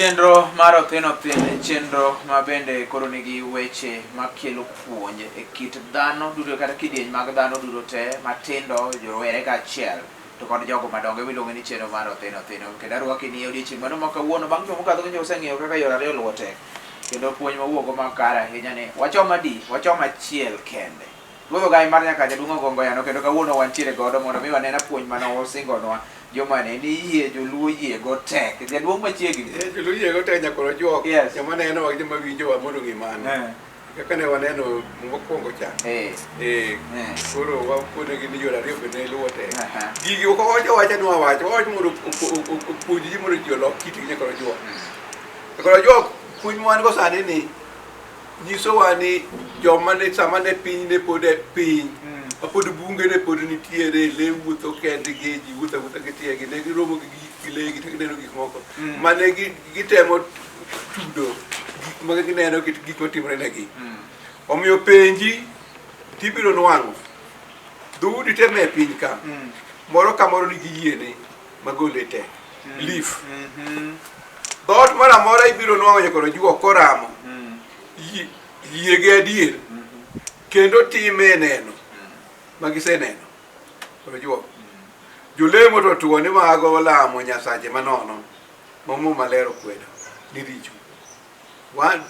Chenro mar Othin Othin en chenro ma bende koro nigi weche makelo puonj e kit dhano duto kata kidieny mag dhano duto te matindo, jorowere kaachiel to kod jogo madongo emiluongo ni chenro mar Othin Othin. Kendo arwaki ni odiochieng' mano ma kawuono bang' juma mokadho nyocha useng'iyo kaka yore ariyo luwo tek kendo puonj mawuok go makare ahinya ni wachom adi wachom achiel kende. Ruodh Ogai mar Nyakacha duong' ogongo yano kendo kawuono wantiere godo mondo mi wanena puonj mane osingonwa jumani ni yie joluo yie go tek. Jaduong' machiegni. Eh, joluo yie go tek nyaka ojuok. Yes. Joma nenowa gi joma winjowa mondo ong'e mano. Eh. Kaka ne waneno mokwongo cha. Eh. Eh. Eh. Koro wakonegi ni yore ariyo bende luwo tek. Aha. Gigi ok wawacho awacha ni wawacho, wawacho mondo opuonj ji mondo ji olok kitgi nyaka ojuok. Nyaka ojuok puonj ma wan go sani ni nyisowa ni joma ne sama ne piny ne pod e piny ma pod bunge ne pod nitiere lee wuotho kendgi ji wuotho awuotha gi tiegi ne giromo gi gi lee gi to gineno gik moko ma ne gitemo tudo gik ma gineno gi gik matimore negi omiyo penji tibiro nwang'o dhoudi te me piny ka moro ka moro nigi yiene magole tek belief dhoot moro amora ibiro nwang'o nyaka ojuo koramo yie gi adier kendo time neno ma giseneno ojuo jolemo to tuo ni mago lamo nyasache manono ma Muma ler okwedo ni richo wan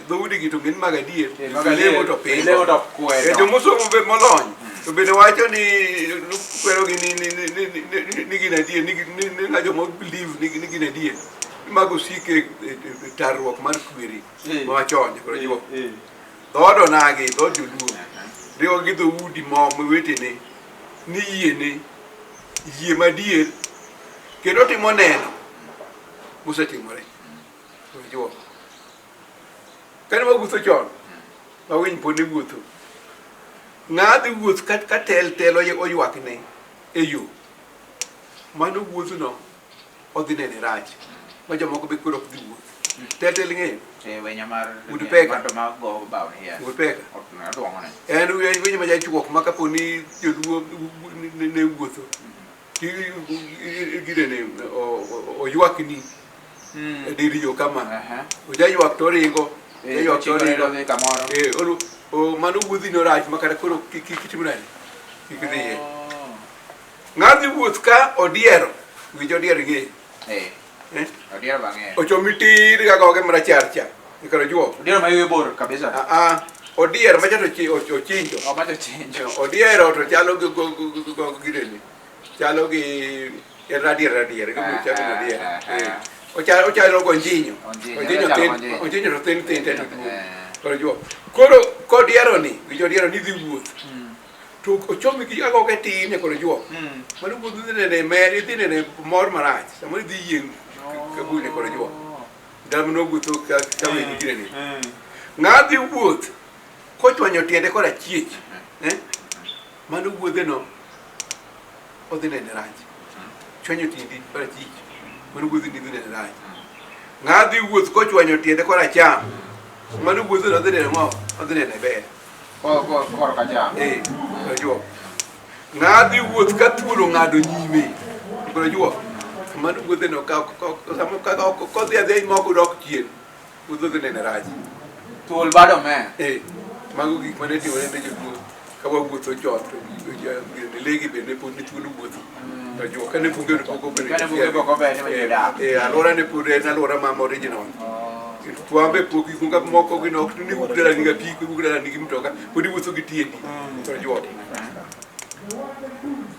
dhoudi gi to gin mag adier Eh, mag adier. jolemo to pingo Jolemo to kwedo. Eh, jomosomo be molony to bende wacho ni kwerogi ni ni ni ni ni ni gin adier ni ni ni ng'a joma believe ni ni gin adier ni mago osike e tarruok mar kweri Eh. machon koro jiwo Eh. dhood onagi dhood joluo riwo gi dhoudi moko wetene ni yiene yie madier kendo timo neno mosetimore. Ojuok. Kane wawuotho chon, ma winy pod ne wuotho. Ng'a dhi wuoth ka, ka tel tel oywakne e yo. Mano wuodhno odhi nene rach. Ma jomoko be koro ok dhi wuoth. Tel tel ing'eyo? Eh, winyo mar Woodpecker. mar ma go bao ni yeah. Woodpecker. Oduong'o ne. En winyo ma jachuok ma kapo ni joluo ne wuotho. Girene oywakni e dir yo kama. Ojaywak to oringo. Ojaywak to oringo. Odhi kamoro. Eh, mano wuodhi no rach ma kata koro kik itim nade? Kik idhiye. Ng'a dhi wuoth ka odiero, winj odiero ing'eyo. Eh. Eh? Odiero bang'e. Ochomi tir ka goge marachar cha. Ikoro juok. Odiero ma ywe bor kabisa. Ah ah. Odiero macha to ochinjo. Oh, macha ochinjo. Odiero to chalo gi go gireni. Chalo gi en radier radier, gi chalo gi radier. Eh. Ochalo ochalo go onjinyo. Onjinyo thin, onjinyo to thin thin to duong. Koro juok. Koro kodiero ni, winjo odiero ni dhi wuoth. To ochomi gi agoge tin e koro juok. Mano wuoth dhi nene mer, idhi nene mor marach. Samoro idhi yieng' kabul e koro juok. Ndalo mane wawuotho ka ka wegi gireni. Ng'a dhi wuoth kochwanyo tiende kor achiech. Eh? Mano wuodheno odhi nene rach. Chwanyo tiendi kor achich. Mano wuodheni dhi nene rach. Ng'a dhi wuoth kochwanyo tiende kor acham. Mano wuodheno odhi nene ng'o? Odhi nene ber. Kor kacham. Eh, kor ajuok. Ng'a dhi wuoth ka thuol ong'ado nyime. Kor ajuok. Mano wuodheno ka kodhi adhiya moko dok chien. Wuodh odhi nene rach. Thuol bado me. Eh, mago gik mane timore ne joluo ka wawuotho chon to lee gi bende pod ne thuolo wuotho. To juok kane bunge ne pok obedo. Kane bunge pok obedo ma ji odak. Eh, alwora ne pod en alwora ma original. Twambe pok ikunga moko gin ok ni wuok dalani gi apiko, iwuok dalani gi mtoka, pod iwuotho gi tiendi. To juok.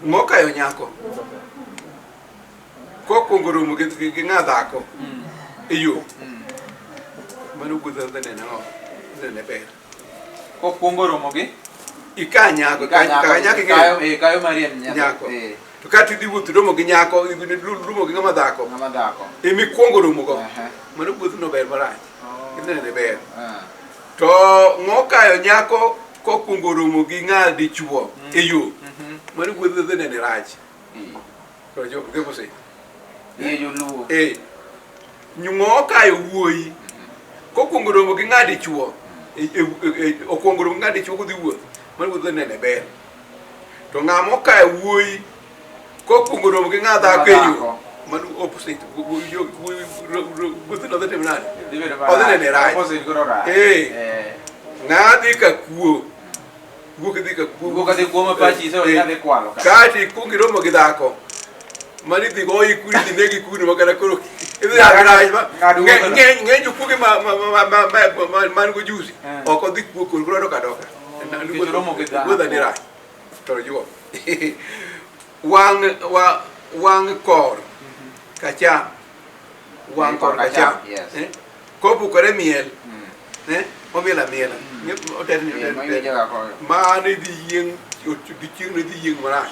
Mokayo nyako. Kokwongo romo gi gi ng'a dhako e yo. Mano gwedho dhi neno ang'o? Dhi nene ber. Kokwongo romo gi Ika nyako, Ika nyako, kaka nyako ing'eyo. kayo, eh, kayo mari en nyako. Nyako. Eh, To kata idhi wuoth romo gi nyako, idhi romo gi ng'ama dhako. ng'ama dhako. Emikwongo romo go. Aha. Mano gwedhno ber marach. Oh. Idhi nene ber. Ah. To ng'okayo nyako kokwongo romo gi ng'a dichuo e yo. Mano gwedho dhi nene rach. Eh. To jo the opposite. Iye joluo. Eh. Ng'okayo wuoyi kokwongo romo gi ng'a dichuo okwongo romo gi ng'a dichuo kodhi wuoth. Mano gwedho dhi nene ber. To ng'ama okayo wuoyi kokwongo romo gi ng'a dhako e yo. Mano opposite. Opposite. Wuoth no dhi timo nade? Dhi bedo Odhi nene rach. Opposite koro rach. Eh. Eh. Ng'a dhi ka kuo. Guok dhi ka kuo. Guok dhi kuo ma pachi isewacho ni adhi kwalo ka. Kaeto ikuong iromo gi dhako. Mani dhi goyi kuri dhi negi kuno ma kata koro idhi rach rach ma Ng'ad wuotho no. ng'eny ng'eny jokuoge ma ma ma ma ma ma man go juzi Eh. ok odhi kuo koro koro odok adoka. Nikech oromo gi dhako. Wuodha ni rach. To juo. Wang' wa wang' kor kacham. Wang' kor kacham. Yes. Eh? Kopukore miel. Mm. Eh? Omiel amiela. Otetni Eh, ma otetni. iwinjo ga koyo. Mano idhi yieng' odiochieng' no idhi yieng' marach.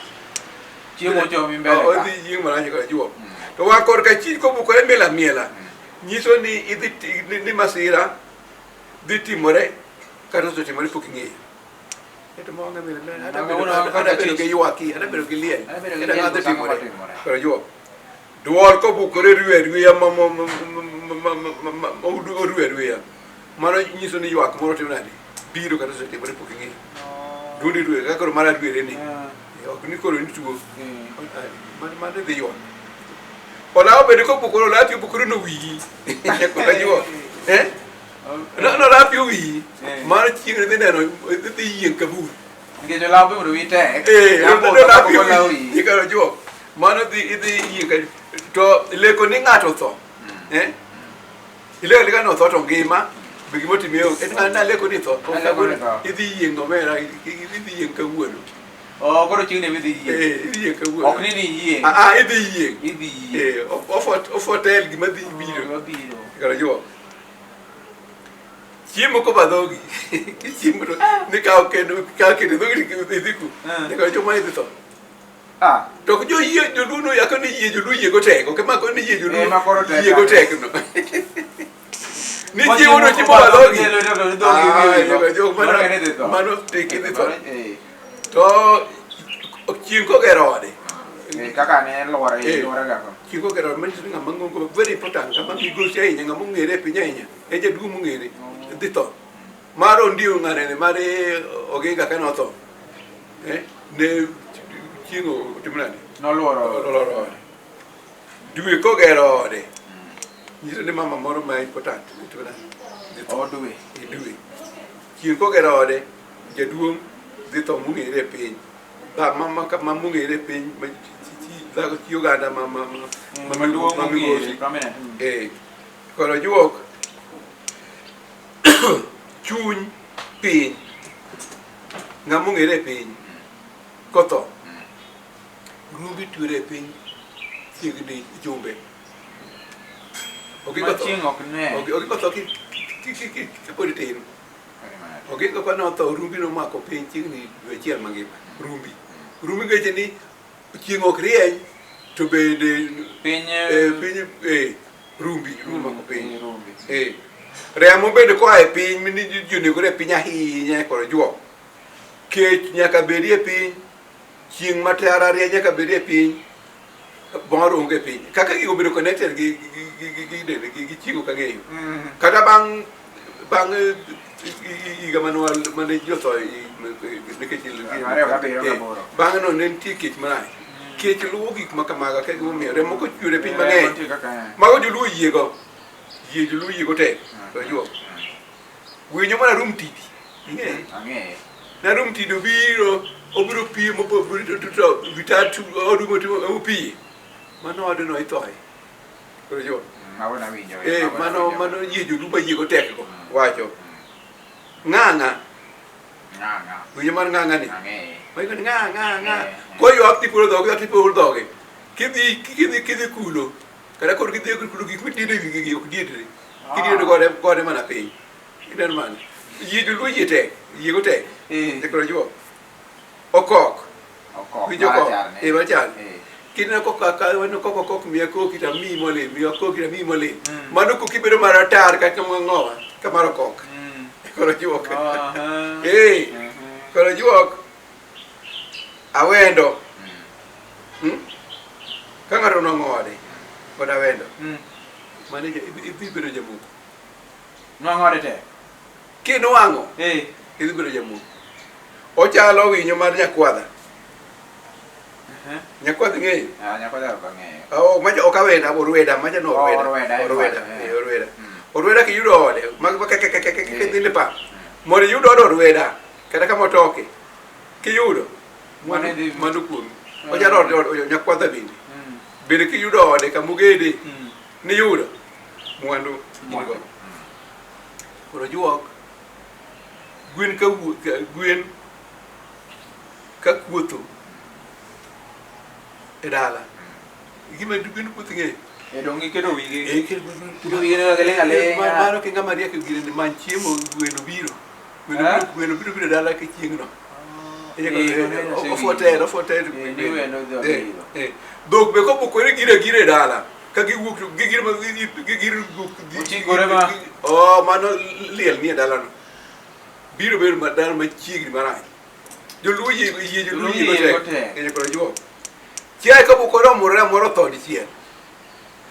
Chiemo ochomi mbele ka. Odhi yieng' marach kod ajuok. To wang' kor kachich kobukore miel amiela, nyiso ni idhi ni masira dhi timore kata osetimore pok ing'eyo. Eto ma wang' miel amiela, Wang' wang' kor ada bedo kachich. gi ywaki, ada bedo gi liel. Ada bedo gi Ada liel ng'a dhi koso ang'o timore. matimore. Kod ajuok. Duol kobukore rwe arweya ma ma ma ma ma ma ma ma orwe arweya. Mano nyiso ni ywak moro timo nade? Biro kata osetimore pok ing'eyo. Duondi rwe kaka koro mara rwere ni. Ah. Ok ni koro nituo. Mm. Mano dhi ywak. Olawo bende kobukore olapi obukore no wiyi. Koda juok. Eh? No no olapi owiyi. Eh. Mano chieng' dhi neno dhi yieng' kabur. Nikech olawo be mondo wiyi tek. Eh, Nyambo no olapi kapok olawo owiyi. wiyi. Koda juok. Mano dhi idhi yieng' kabur. To leko ni ng'ato otho. Eh? Ileko ni ng'ato otho to ngima. Be gima otime onge. En ng'ano naleko ni tho. Naleko ni tho. Idhi yieng' omera, idhi yieng' kawuono. Oh, koro chieng' ne idhi yie. Eh, idhi yieng' kawuono. Ok ni ni yie. Ah, ah, idhi yieng'. Idhi yie. Eh, ofotel gima dhi biro. Gima biro. Kara juok. Chiemo koba dhogi. Kichiemo to nikawo kendo ikawo kendo dhogi to idhi ku. Ah. Kara juok ma idhi tho. Ah, To ok jo yie joluo no yako ni yie joluo yie go tek. Ok ema koni yie joluo Eh, ma koro tek. yie go tek no. Ni Ma chiemo no chiemo chiemo koba ba dhogi. dhogi, to dhogi Ah, idhi tho. yie go- Mano en idhi tho. Mano tek idhi tho. Eh, To chieng' kogero ode. eh, kaka ne luore, Eh. luore ga ko. Chieng' kogero ode manyiso ni ng'ama ng'ongo very important, ng'ama migosi ahinya, ng'ama ong'ere e piny ahinya, en jaduong' mong'ere, dhi tho. Mar ondiyo ng'anene, mar Oginga kane otho, eh, ne chieng' otimo nade? Noluoro. Oloro ode. Dwe kogero ode, nyiso ni mama moro ma important, otimo nade? Dhi tho. Oh, dwe. E dwe. Chieng' kogero ode, jaduong' dhi tho mong'ere e piny. Dha ma ma ma mong'ere e piny, ma chi chi dhako chi oganda ma ma ma ma Maduong' ma mong'ere, migosi. prominent. Mm. Eh, koro juok chuny piny ng'ama ong'ere e piny kotho rumbi twere e piny chiegni jumbe. Ogingo Ma tho. chieng' ok ne. Ogingo tho kapod itin. Ogingo ka notho rumbi nomako piny chiegni dwe achiel mangima. Rumbi. Rumbi ngeche ni chieng' ok rieny to bende Piny piny rumbi rumbi omako piny. Rumbi. Remo bende koa e piny mini ji onegore e piny ahinya kod juok. Kech nyaka bedie e piny, chieng' matara rieny nyaka bedie e piny, mor onge e piny. Kaka gigo obedo connected gi gi gi gi gi gi gi chieng' ok ang'eyo. Kata bang' bang' higa mane mane ji otho nikech 27. Bang'e no ne nitie kech marach. Kech luwo gik ma kamago ka gimomiyo remo kochwer e piny mang'eny. Nitie kaka Mago joluo oyiego. Yie joluo oyiego tek. To juok. Winyo mar arum tidi. Ing'e? Ang'eye. Narum tidi obiro, obiro piyo to vitatu orumo timo opiyo. Mano odno ithoye. Koro juok. Mago nawinjo. Eh, mago mano nawinjo. mano yie joluo ma yiego tek go. Wacho. Ng'ang'a. Ng'ang'a. Winyo mar ng'ang'a ni. Ang'eye. Maiko ni ng'a ng'a ng'a. Eh. Koywak tipuro dhoge kata tipuro dhoge. Kidhi kidhi kidhi kulo. Kata koro kidhi kulo gik mitiedo e wigi gi ok diedre. Kidiedo gode gode mana piny. Ineno mano. Yie joluo yie tek. Yie go tek. Eh. Koro juok. Okok. Okok. Winjo okok. Marachar ne. Eh, marachar. Eh. Kineno kok ka waneno kok okok miya koki to amiyi moling, miya koki to amiyi moling. Mm. Mano koki bedo maratar kaka ng'owa, ka mar okok. Koro juok. Aha. Eh. Mhm. Koro juok. Awendo. Ka ng'ato onwang'o ode kod awendo, mano idhi bedo jamoko. Nwang'o ode tek. Kinwang'o, Eh. idhi bedo jamoko. Ochalo winyo mar nyakwadha. Nyakwadh ing'eyo? Ah, nyakwadh ok ang'eyo. Oh, macha ok aweda, orweda, macha no Oh, orweda. orweda, Orweda, iwacho, eh. eh, orweda. Mm. Orweda kiyudo ode, mag ka ka ka ka ka Eh. dhi pa. Mondo iyud od orweda, kata kama otoke. Kiyudo, Mano mano idhi- mano kuomi. Mm. Ochalo od od nyakwadha bende. Mm. Bende kiyudo ode kamogede, Mm. niyudo mwandu in Mwandu. go. Koro juok, gwen ka wuo- ka- gwen ka kuotho e dala. Gima gwen kuotho ing'eyo? E dong' iketo wigi. Eh, iketo gwen- Iketo wigi ne giling' aling'a. Mano ke ng'ama riek gine ni many chiemo gweno biro. Gweno Eh? biro gweno biro biro dala ka chieng'no. Eh, mano en osewinjo. Ofotel, ofotel. Eh, ni gweno dhi obiro. Dhok be kobukore gira gira e dala. Ka giwuok to gigir ma gigir Ochikore ma. Oh, mano liel nie dalano. Biro bedo ma dala machiegni marach. Joluo yie yie joluo Joluo yie yie go go tek. tek. Eh, koro juok. Chiaye kobukore omurore amora otho dichiel.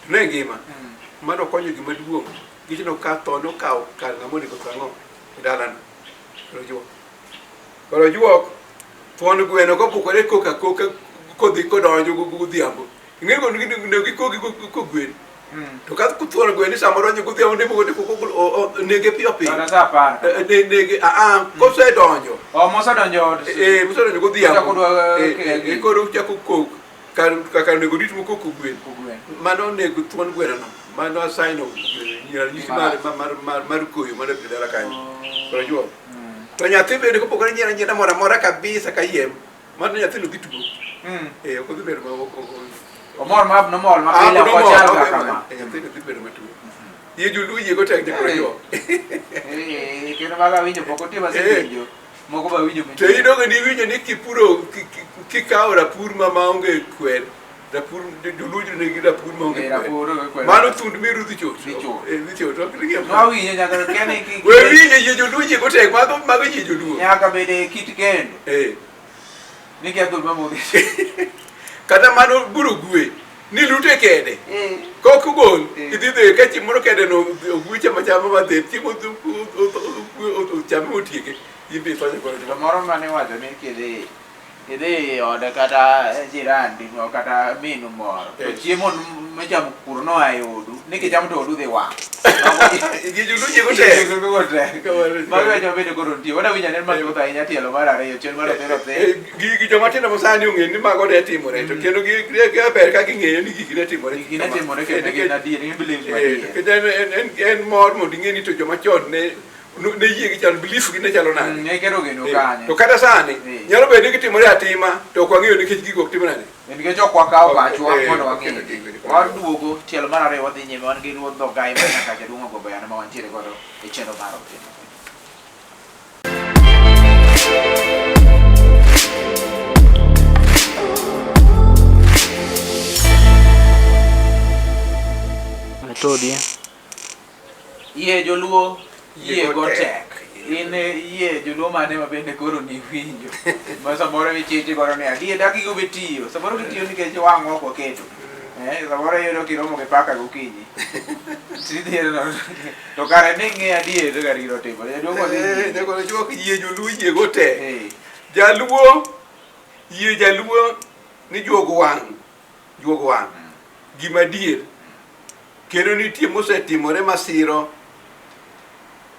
To ne ngima. Mm. Mano konyo gima duong'. Gichno ka tho nokawo kar ng'ama onego tho ang'o e dalano. Koro juok. Koro juok thuon gweno kobukore kok akoka kodhi kodonjo godhiambo. Ing'e go onego gikogi kogwen. Mm. To ka thuon gweno ni samoro donjo godhiambo ne mogo nege piyo piyo. Kata sa apar. Eh, Ne nege a a kosedonjo. Oh, mosedonjo e ot. Eh mosedonjo godhiambo. Ochako dwa, Eh, eh, eh, koro ochako kok. Kar kaka onego rit mokok kogwen. Kogwen. Mano onego thuon gweno no. Mano sign of ranyisi mar mar mar mar koyo mar e dala kanyo. Koro juok. Mm. To nyathi bende kopogore nyiero anyiera moro amora kabisa kayiem, mano nyathino dhi tuo. Mm. Eh, ok odhi bedo ma ok ok. Omor ma abnormal ma Ah, pile ok ok ochal ok, kaka ma. eh, Nyathino dhi bedo matuo. Yie joluo yie go tek nyakoro Eh. juok. Eh, kendo mago awinjo pok otim asewinjo. Moko be awinjo To idongo ni iwinjo ni kipuro kikawo rapur ma maonge kwer, rapur joluo nigi rapur maonge Eh, kwer. rapur onge kwer. Mano thund miru dhi chot. Dhi chot. Eh, dhi chot. Ok ni Nwawinjo nyaka kene ki We winjo yie joluo yie go tek, mago mago yie joluo. nyaka bed e kit kendo. Eh. Ni kia dhul mamodhi. Kata mano buro gwe, ni lute kede. Eh. Kok ogol, Eh. idhi dhi ka chieng' moro kede no ogwe chamo chama madhi, chieng' ochame motieke, in be itho nyakoro To moro mane iwacho ni kidhi idhi e ode kata jirandi mo kata minu moro to Eh. chiemo michamo kuro noa e odu ni kichamo to odu dhi wang'. Yie joluo yie go tek. Go tek. Mago weche mabende koro nitie. Wadwa winjo ane mathoth ahinya tielo mar ariyo chien mar othir othir. Eh, Gigi joma tindo masani ong'eyo ni mago ne timore to kendo gi ber ka ging'eyo ni gigi ne timore. Gigi ne timore kendo Eh, gin nikech- adier, gin beliefs eh, madier. nikech en mor mondo ing'e ni to joma chon ne ne yie gi chalo belief gi ne chalo nade. Ne keto geno Eh, kanye. To kata sani Eh. nyalo bedo ni gitimore atima to ok wang'eyo nikech gigo ok tim nade. Nikech ok wakawo Ok, pachwa eh, mondo ok wang'e. keto gigo. Waduogo tielo mar ariyo wadhi nyime wan gi ruodh Dhogai ma nyaka jaduong' Agombo Yano ma wantiere godo e chenro mar Otieno. Atodie. Yie joluo Yie yie go go tek. tek. In yie joluo mane ma bende koro niwinjo. Ma samoro ichichi godo ni adier dak gigo be tiyo. Samoro gitiyo nikech wang'wa ok waketo. Eh, samoro iyudo kiromo gi paka gokinyi. Tidhi to kare ni ng'e adier to kare gino timore. Jaduong' odhi Eh, nyime. nyakoro juok yie joluo yie go tek. Eh. Jaluo yie jaluo ni juog wang' juog wang' gima adier kendo nitie mosetimore masiro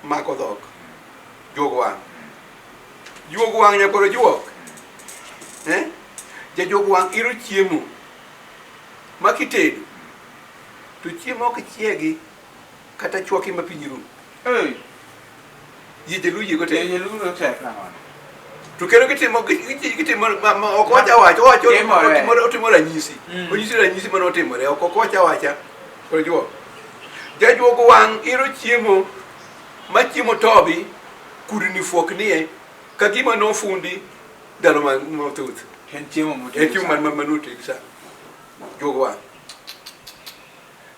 mako dhok juog wang' juog wang' nyakoro juok eh? Jajuog wang' iro chiemo ma kitedo to chiemo ok chiegi kata chwaki ma piny rum. Hey. Yie jaluo yie go tek. Yie jaluo tek nang'o? To kendo gitimo gitimo ok wach awacha, owacho Timore. otimo ranyisi. Onyiso ranyisi mane otimore, ok ok wach awacha. Koro juok. Jajuog wang' iro chiemo ma chiemo tobi kudni fuoknie ka gima nofundi ndalo mathoth. En chiemo motedi. En chiemo manotedi sa. Juog wang'.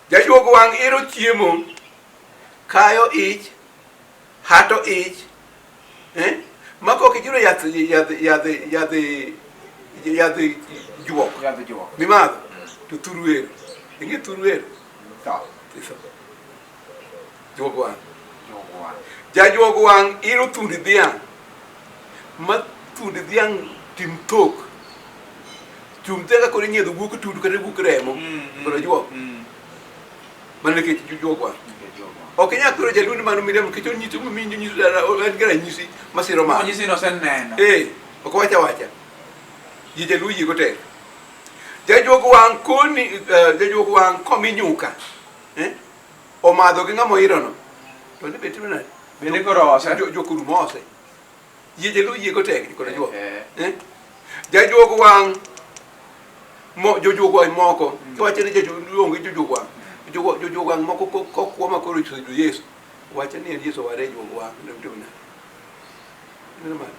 Jajuog wang' iro chiemo kayo ich, hato ich, eh? Ma kok ijuro yath yath yath yath yath juok. Yadh juok. Mimadho to thuru wero. Ing'e thuru wero? Tho. Itho. Juog wang'. Juog wang'. Jajuog wang' iro thund dhiang'. Ma thund dhiang' tim thok. Chum tega koro inyiedho guok tudu kata guok remo. Koro juok. Mana nikech juok wang'. Nikech juok wang'. Ok inyal kwero jaluo ni mano miriambo nikech onyiso minjo nyiso en gi ranyisi masiro mano. Onyisi ni oseneno. Eh, ok owach awacha. Yie jaluo yiego tek. Jajuok wang' koni jajuok wang' komi nyuka. Eh? Omadho gi ng'ama oirono. To ne betime nade? Bende koro ose. Juok orumo ose. Yie jaluo yiego tek kod juok. Eh. Eh? Jajuok wang' mo jojuok wang' moko kiwacho ni jajuok onge jojuok wang' jojuok wang' moko kokwo ma koro osejuo Yesu wacho ni en Yesu ware juok wang' ne timo nade? Neno mano?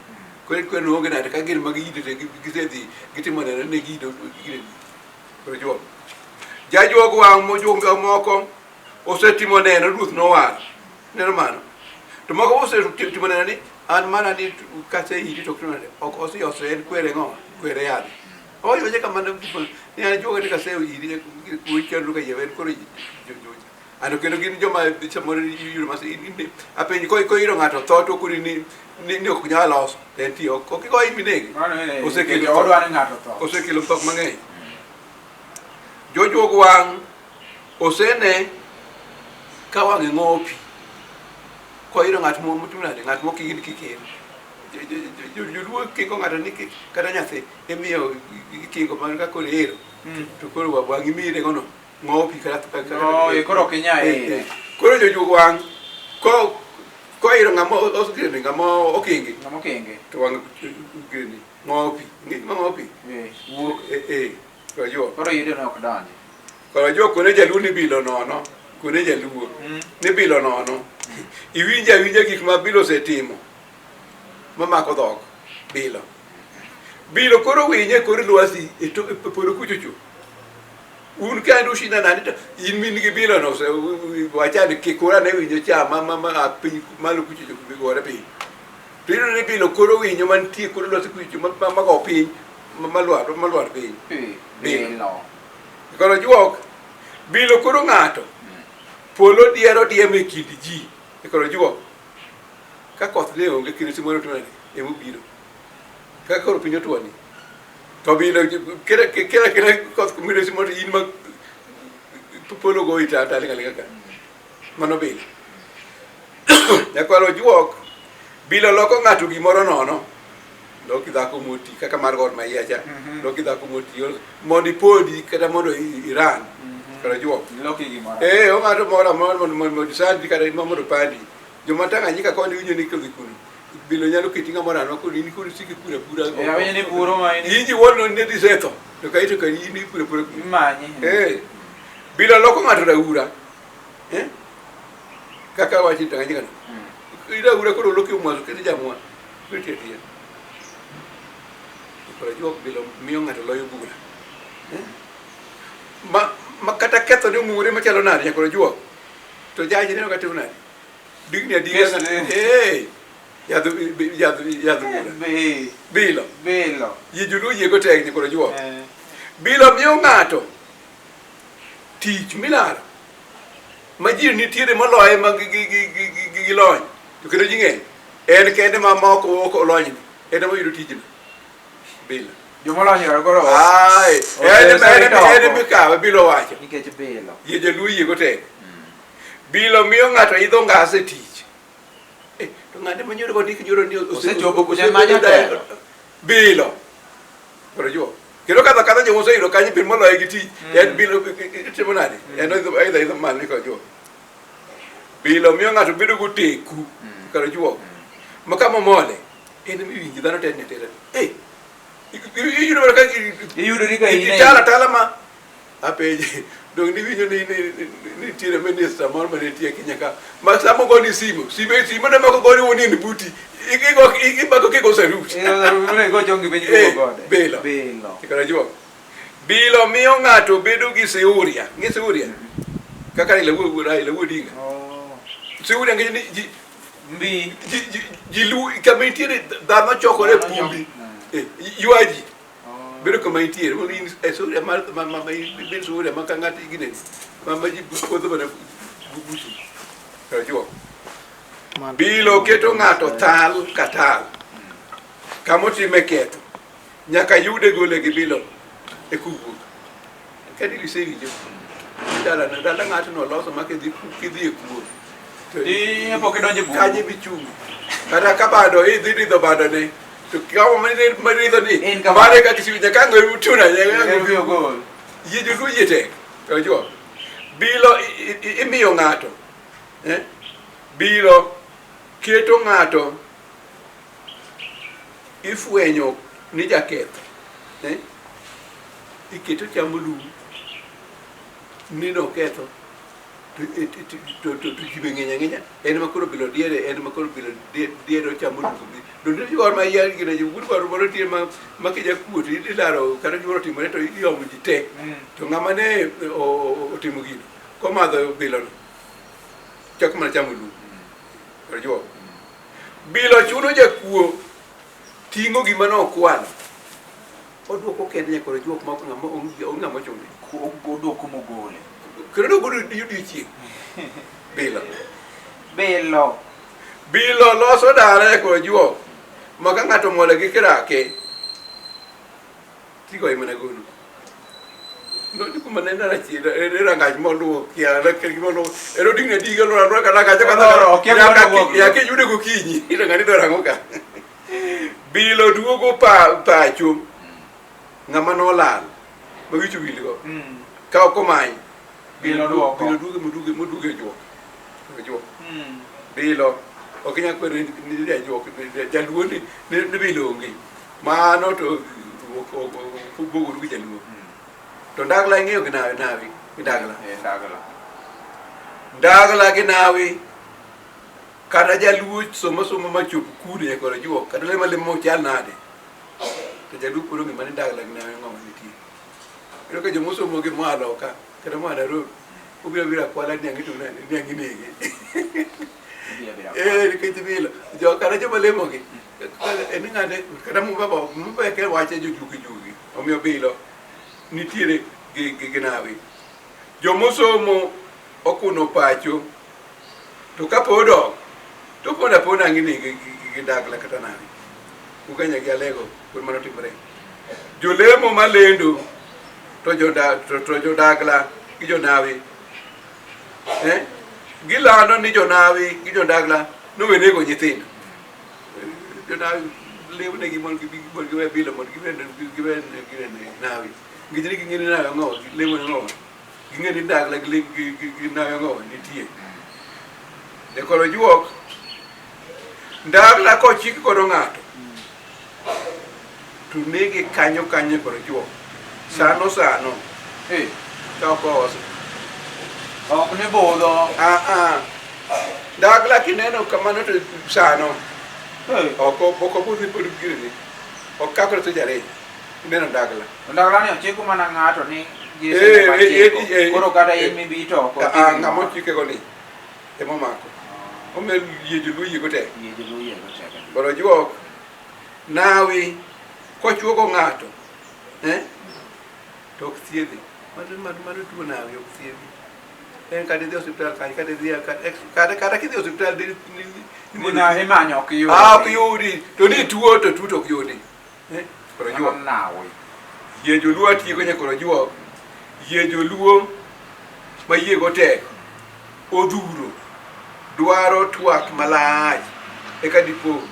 Koro koro onge nade ka gin mag yide to gisedhi gitimo neno ne gido gine koro juok. Jajuok wang' mojuok moko osetimo neno ruoth nowar. Neno mano? To moko osetimo neno ni an mana ni kaseiri to ok nade ok oseyosre en kwere ng'o kwere yath. Owacho wacha kamano ni an juoga ni kaseiri kuwi chandruok ka yie en koro ano kendo gin joma samoro iyudo mas apenji koiro ng'ato tho to kori ni ni ok nyal loso to en tie ok igoye minege Osekelo odwa ni ng'ato tho. Osekelo tho mang'eny. Jojuog wang' osene ka wang'e ng'owo pi koyudo ng'at motimo nade ng'at mokigin kikin joluo kingo ng'ato ni kata nyathi imiyo ikingo mana ka koro ero to koro wang'i mire gono ng'owo pi kata No, koro ok inyal ire. Koro jojuog wang' ko koiro ng'ama osikene ng'ama okingi Ng'ama okingi. to wang' gini ng'owo pi ng'e gima ng'owo pi Eh, wuok. eh eh koro juok Koro yudo ni ok donji. Koro juok kone jaluo ni bilo nono kone jaluo ni bilo nono iwinjo awinja gik ma bilo osetimo mamako dhok bilo bilo koro winye kor lwasi e e polo kuchocho un ka ushinda nani to in min gi bilo no wachani kikura ne winjo cha ma ma ma piny malo kuchocho gore piny to iyudo ni bilo koro winyo mantie kor lwasi kuchocho ma go piny ma lwar piny Bilo. Bilo. Koro juok bilo koro ng'ato polo diero diemo e kind ji e koro juok ka koth ne onge kinde simoro to nade ema obiro ka koro piny otuo ni to bilo kera kera kera koth kumiro simoro in ma polo goyi ta ta linga linga ka mano bilo nyakwaro juok bilo loko ng'ato gimoro nono loki dhako moti kaka mar Gor Mahia cha loki dhako moti mondo ipodi kata mondo iran kata juok Loki gimoro. eh ong'ato moro amora mondo mondo isandi kata mondo pandi joma Tanganyika koni winjo ni kodhi kuno bilo nyalo keti ng'ama rano koro in koro isiko ipuro apura Eh, awinjo ni puro ma in in ji wuon ne dhi setho to kaito ka in ipuro apura kuno imanyi. eh bilo loko ng'ato raura eh kaka wachi Tanganyika no iraura koro loki omwaso kete jamwa kete tiyo koro juok bilo miyo ng'ato loyo bura Eh? Ma kata ketho ne omure machalo nade nyakoro juok to jaji neno ka timo nade digni adiga Kes ne. eh yadh yadh yadh bura Be. bilo Bilo. yie joluo yiego tek nyakoro juok Eh. bilo miyo ng'ato tich milaro ma ji nitiere moloye ma gi lony to kendo ji ng'eny en kende ma moko ok olony ni en ema oyudo tijno bilo Jomolony go koro ai en mikawe bilo wacho nikech bilo. yie jaluo yiego tek bilo miyo ng'ato idho ngas e tich Eh, to ng'ate manyoro kondik nyoro ni Osechopo kucha ma jatelo. bilo koro juok kendo kadho kadho joma oseyudo kanyo piny moloye gi tich en bilo itimo nade en oidho idho idho malo ni koro juok bilo miyo ng'ato bedo goteku koro juok ma kama omole en emiwinji dhano te ni atera eh iyudo mana ka Iyudori ka in e- itala tala ma apenji dong niwinjo ni nitiere minista moro ma nitie Kenya ka ma sama ogoni simu sime simo ne moko goni wuon buti igo imako kigo sarut Eh, go chongi piny Eh, go gode. bilo. Bilo. Koro juok bilo miyo ng'ato bedo gi siuria ng'e siuria kaka Raila wuo Raila wuo Odinga Oh. siuria ng'e ni ji Mbi. ji ji lu kama nitiere dhano chokore e Dhano chok- pumbi eh, ywa ji Oh. bedo kama intiere mondo in e suria mar ma ma ma in suria ma ka ng'ato gineni ma ma ji podho mana buti koro juok bilo keto ng'ato tal ka tal kama otime ketho nyaka yude gole gi bilo Eka owuok. Kadi isewinjo. Dala dala ng'atno oloso ma kidhi kidhi e kuo. To Di pok idonjo e bungu. Kanye michung'. Kata ka bado idhi ridho bado ne. To kama maridho ni. En kama. Mane kaka isiwinjo ka ng'e utuna En wiyo gol. Yie joluo yie tek. To jo. Bilo imiyo ng'ato. Eh? Bilo keto ng'ato ifwenyo ni jaketho. Eh? Iketo chamo lum ni noketho to ji be ng'eny ang'enya en ma koro bilo diere en ma koro bilo diere ochamo lum donde gimoro ma yar gine gimoro moro nitie ma ma kijakuo to ilaro kata gimoro otimore to iomo ji te to ng'ama ne otimo gino komadho bilono chako mana chamo lum ojuok bilo chuno jakuo ting'o gima nokwalo oduoko kende nyaka ojuok ma ok ng'ama onge ng'ama ochune Oduoko mogole. Kendo oduoko odiochieng' bilo Bilo. Bilo loso dala nyaka ojuok ma ka ng'ato omole gi kirake tigoye mana gono. Nodi kuma ne rachida e rangach moluwo kia gima oluwo ero dingne diga lora lora kata kacha kata Oloro, okia kuma nowuok. yake yude gokinyi ito ng'ani dwaro ang'o ka bilo duogo pa pacho ng'ama nolal ma wich owilgo ka ok omany Bilo duoko. bilo duoge moduoge moduoge ojuok ojuok bilo ok inyal kwero ni jajuok jaluo ni ni bilo onge mano to ubogoru gi jaluo to ndagla ing'eyo gi nawi nawi gi ndagla Eh, ndagla. ndagla gi nawi kata jaluo somo somo machop kure nyaka ojuok kata lemo lemo chal nade to jaluo pod ong'e mana ndagla gi nawi ng'oma nitie iyudo ka joma osomo gi moa loka kata moa Nairobi obiro abira akwala niang' to nade niang' inege Ibiro abira. eh nikech bilo jo kata joma lemogi en ng'ane kata mumba bo mumba ke wache jojugi jugi omiyo bilo nitiere gi gi gi nawi jomosomo okuno pacho to kapo odok to pondo aponda ang' inege gi dagla kata nawi Ugenya gi Alego pod mano timore jolemo malendo to joda to jodagla gi jonawi eh gilando ni jonawi gi jodagla nowe nego nyithindo jonawi lemonegi mondo gibi mondo giwe bilo mondo giwe giwe giwe nawi nikech ni ging'e ni nawi ang'owa lemo ang'owa ging'e ni dagla gi gi nawi ang'owa nitie jakoro juok ndagla kochik godo ng'ato to nege kanyo kanyo koro juok sano sano Eh, ka ok oose ok ni budho. ah ah ndagla kineno kamano to sano Eh, ok ok obudhi pod girni ok kakore to jare ineno ndagla ndagla ni ochiko mana ng'ato ni gi Eh, seche eh, eh, machiko. eh, Koro kata eh, in mibi to ok Ah, otim ah, gimoro. ng'ama ochikego ni emomako omiyo yie joluo yiego tek Yie joluo yiego tek adier. koro juok nawi kochuogo ng'ato eh, to ok thiedhe mano mano mano tuo nawi ok thiedhi en kata idhi osiptal kany kata idhi kata kata kidhi osiptal di Ni na imanyo ok yudi. ah ok yudi to ni tuo to tuo to ok yudi eh koro Mano juok nawi. yie joluo atieko nyakoro juok yie joluo ma yiego tek odhuro dwaro twak malach eka dipo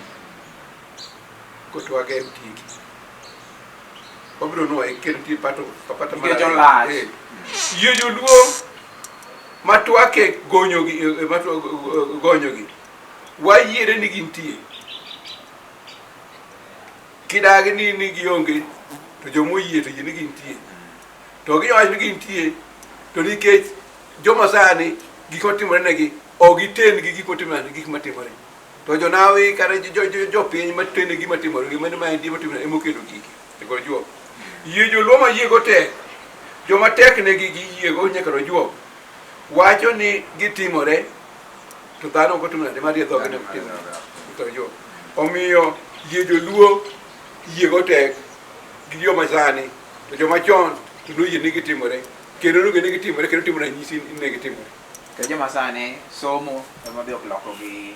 kotwage otieki wabiro nwoye kendo nitie pato pato mar Nikech ariyo. olach. Eh. Yie joluo ma twake gonyogi ma gonyogi wayiere ni gintie kidagi ni ni gionge to joma oyie to yie ni gintie to giwacho ni gintie to nikech joma sani gik matimore negi ok giten gi gik matimore gik matimore to jonawi kata jopiny matene gi gima timore gima ni maendi matimore emokelo gigi e kor juok yie joluo ma yiego tek joma tek negi gi yiego nyaka to juok wacho ni gitimore to dhano ok otimo nade mar dhoge ne timore e kor juok omiyo yie joluo yiego tek gi joma sani to joma chon to noyie ni gitimore kendo noyie ni gitimore kendo timo ranyisi ni ne gitimore To joma sani somo ema odhi oloko gi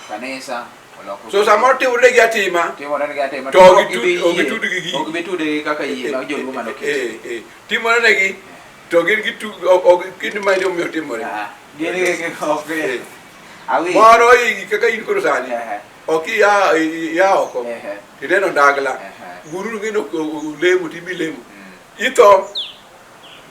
kanisa Olokruok. So samoro timore negi atima Timore negi atima. To ok Ok gibi ok yie. gitudgi gi- Ok gibi tudgi kaka yie mag joluo manoketi. Eh, eh, timore negi to gin gitu ok ok gin ma omiyo timore. Ah, Gin gi ok. Eh. Awinjo. Moro kaka in koro sani Ehe. ok iya iya oko Ehe. tineno ndagla Ehe. guru ngeno lemo tibi lemo itho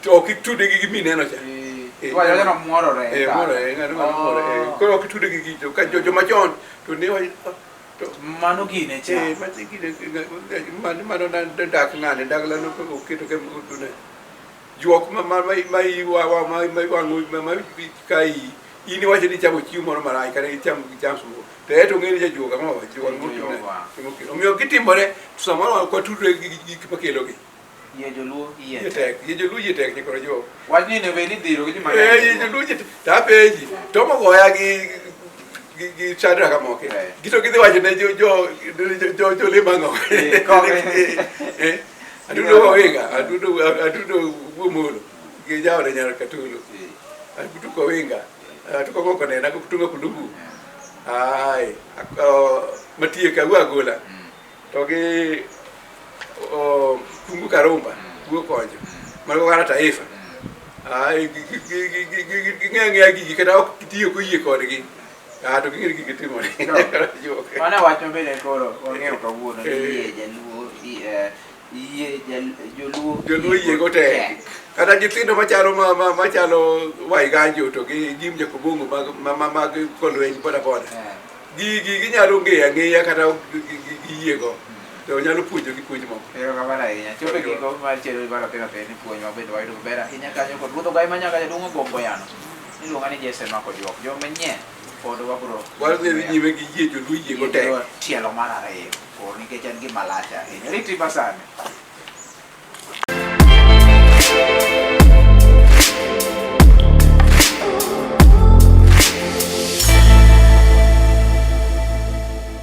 to ok itude gi gimineno cha. Eh, Iwacho ni muorore. Eh, muorore, ng'ano ng'ano muorore. Eh, Oh. Koro ok itude gi gicho ka jo joma chon to ne wacho "Oh, to Mano gine cha. eh machi gine mano mano na dak ng'ane ndagla no oketo ke ne juok ma ma ma ma i wa wa ma ma wang'o ma ma ka i in iwacho ni ichamo chiemo moro marach kata ichamo icham sumo to eto ng'e ni jajuok ang'o juok Jajuok, wa. motune omiyo gitimore to samoro ok watudre gi gik makelogi. Yie joluo yie Yie tek, yie joluo yie tek nyikoro juok. Wachni ne bed ni dhiro gi joma Eh, yie joluo yie tek. To apenji, to mogoya gi gi gi Shadrack Amoke. Eh. Gito gidhi wacho ne jo jo jo jo lema ang'o. Eh, kok. Eh, Adundo Kowinga, adundo adundo Wuomolo gi jaode nyar Katulu. Adundo Kowinga, atuko koko nena kutunga kulubu. Ai, matieka wuo agola. To gi Kungu Karumba, wuo konjo. Mago kata taifa. Ai, ging'eyo ang'eya gigi kata ok gitiyo koyie kodgi. Ah, to ging'eyo gigi timore. No. Mano wach mabende koro wang'eyo kawuono ni Eh. yie jaluo yie joluo Joluo yiego tek. Kata nyithindo machalo ma, ma, machalo Waiganjo to gi Jim Jakobongo mag ma, ma, mag kolweny boda boda. Eh, Gigi ginyalo ng'eyo ang'eya kata ok giyiego. To nyalo puonjo gi puonj moko. Erokamano ahinya. Chopo e giko mar chenro mar Opira Piny ni puonj ma bende wayudo maber ahinya kanyo kod Ruoth Ogai Manyaka jaduong' Ogombo Yano. Iluonga ni Jesse Mako Juok. Joma nyien pod wabro Wadhi nyime gi yie joluo yiego tek. Tielo mar ariyo. Koro nikech en gima lach ahinya. Riti masani.